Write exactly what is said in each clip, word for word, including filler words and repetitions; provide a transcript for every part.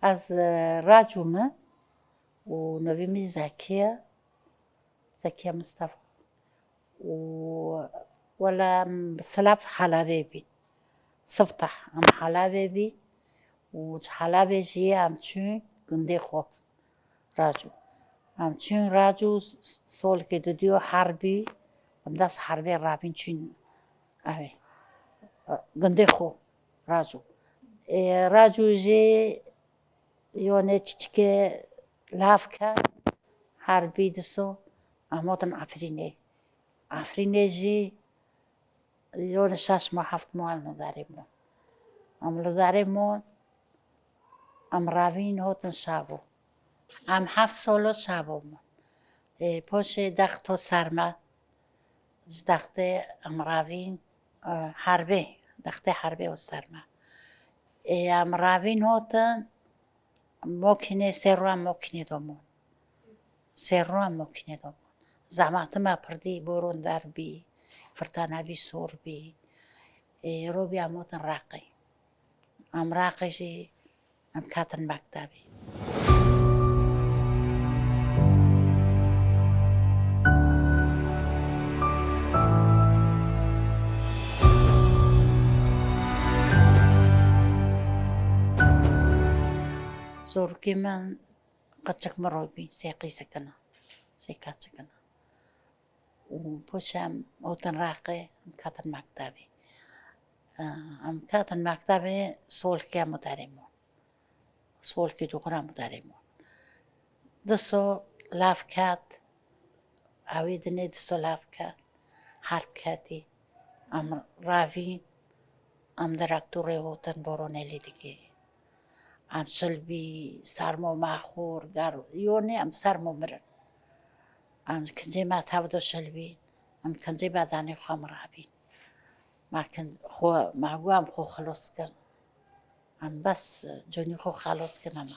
Ez, e, Racû me û navê min Zekiye, Zekiye Mistefa. Û wela em silav Helebê bîn. Siftah em Helebê bîn û ji Helebê jî em çûn gundê xwe Racû. Em çûn Racû s-, solkê dudiyo herbî, em dest herbê rabîn çûn evê gundê xwe Racû. Ê, Racû jî yonê çiçikê lav ke herbî diso em hotin Efrînê. Efrînê jî yonê şeş ma heft ma em li derê mon. Em li derê mon, em ravîn hotin Şabo. Em heft solo Şabo mon. Ê, poşê dexto serme, ji dextê em ravîn, e, herbê, dextê herbê o serme. Ê, em ravîn hotin, Mokînê sê rû em Mokînê domon. Sê rû em Mokînê domon. Zehmeti me pir dî, boron der bî, firtane bî, sor bî. Ê, robî em hotin Reqê. Em Reqê jî em ketin mektebê. Zorokê min qeçik min robî, sê qîsikina, sê keçikina. Û poşê em hotin Reqê, em ketin mektebê. Em ketin mektebê, solkê em derê mon. Solkê dûxura em derê mon. Diso lav ket, ewê dinê diso lav ket, herb ketî. Em ravîn, em direktorê hotin boronê lê dikê. Em şilbî, sermo me xor, ger, yonê em sermo mirin. Em kincê me tevdo şilbîn, em kincê bedanê xwe em rabîn. Me kin-, xwe, me got em xwe xilos kin. Em bes conî xwe xelos kin em.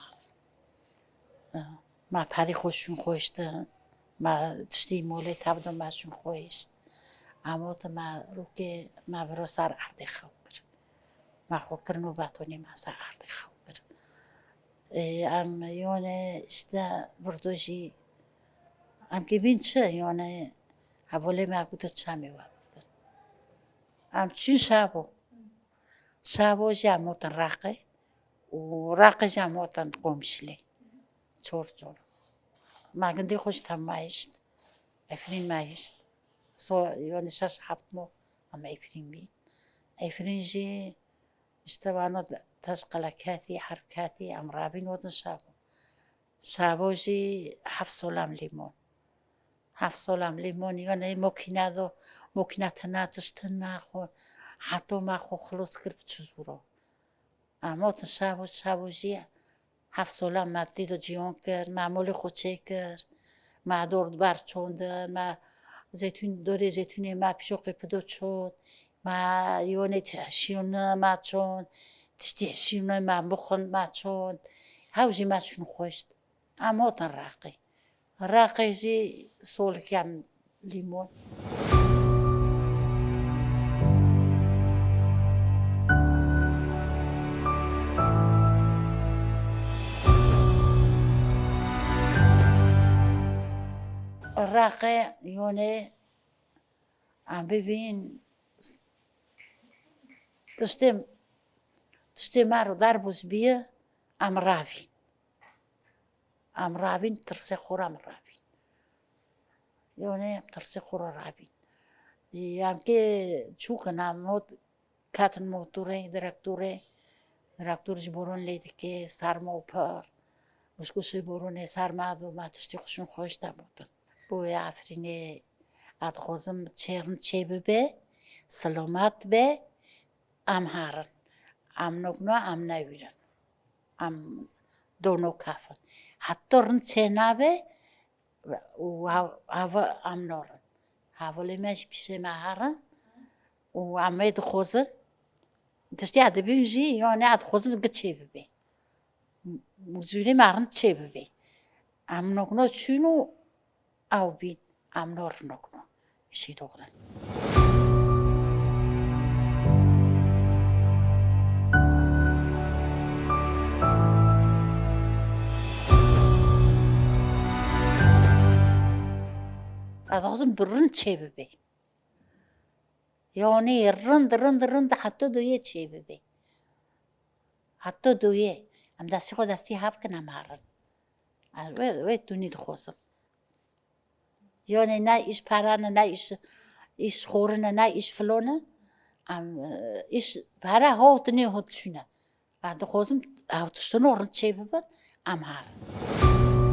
Ma perî xwe şûn xweştin, ma tiştî molê tevdo ma şûn xweşt. Em got ma rûkê ma viro ser erdê xew kir. Ma xwe kir nû betonê ma ser erdê xew kir. Ê, em yonê işte virdo jî em kê bîn çi yonê hevolê me gute çemê we bikin. Em çûn Şabo. Şabo jî em hotin Reqê û Reqê jî em hotin Qomşilê. Çor çor. Ma gundê xwe jî tevma hişt. Efrîn me hişt. So, yani şeş heft mo em Efrîn bî. Efrîn jî işte vano teşqele ketî, herb ketî, em rabîn hotin Şabo. Şabo jî heft solam lîmon. Heft solam lîmon, yani mokîne do, mokîne tine, tişt tine xwe, heto me xwe xilos kir bi çi zûro. Em hotin Şabo, Şabo jî heft solam me dî do ciyon kir, me molê xwe çêkir, me dor ber çondin, me zeytûn, dorê zeytûnê me pişoqê pido çond, me yonê tişîyonê me çond, tiştî hişîyonê me bixwin me çond, hew jî me şûn xweşt. Em hotin Reqê. Reqê jî solikê em lîmon. Reqê yonê em bibîn tiştê, tiştê me ro derbûs bîye, em ravîn. Em ravîn, tirsê xwe re em ravîn. Yonê em tirsê xwe re ravîn. Em kê çûkin em hot ketin motorê, direktorê. Direktor ji boron lê dike, sermo pir. Goşgoşê boronê serma do, me tiştê xwe şûn xweş de motin. Boya Efrînê, ez dixwazim çêrin çê bibe, silomat be, em herin. Em nokno, em newîrin. Em dono kafin. Heta rind çênabe û ha-, hava em norin. Hevalê me jî pişê me herin û em ê dixwazin. Tiştê dibîn jî, yanî dixwazin giçê bibe. Mûcûrê me rind çê bibe. Em nokno çûn û Ew bîn, em nor nokno. Îşî doxrin. Ez dixwazim bi rind çê bibe. Yanî rind, rind, rind heta doyê çê bibe. Heta doyê. Em destê xwe destî hev kin, em herin. Ez wê, wê tunî dixwazim. Yanî ne îş pere ne, ne îş, îş xorine, ne îş filone. Em, e, îş pere hat nê hat çûne. Ez dixwazim ew tiştino rind çê bibin, em herin.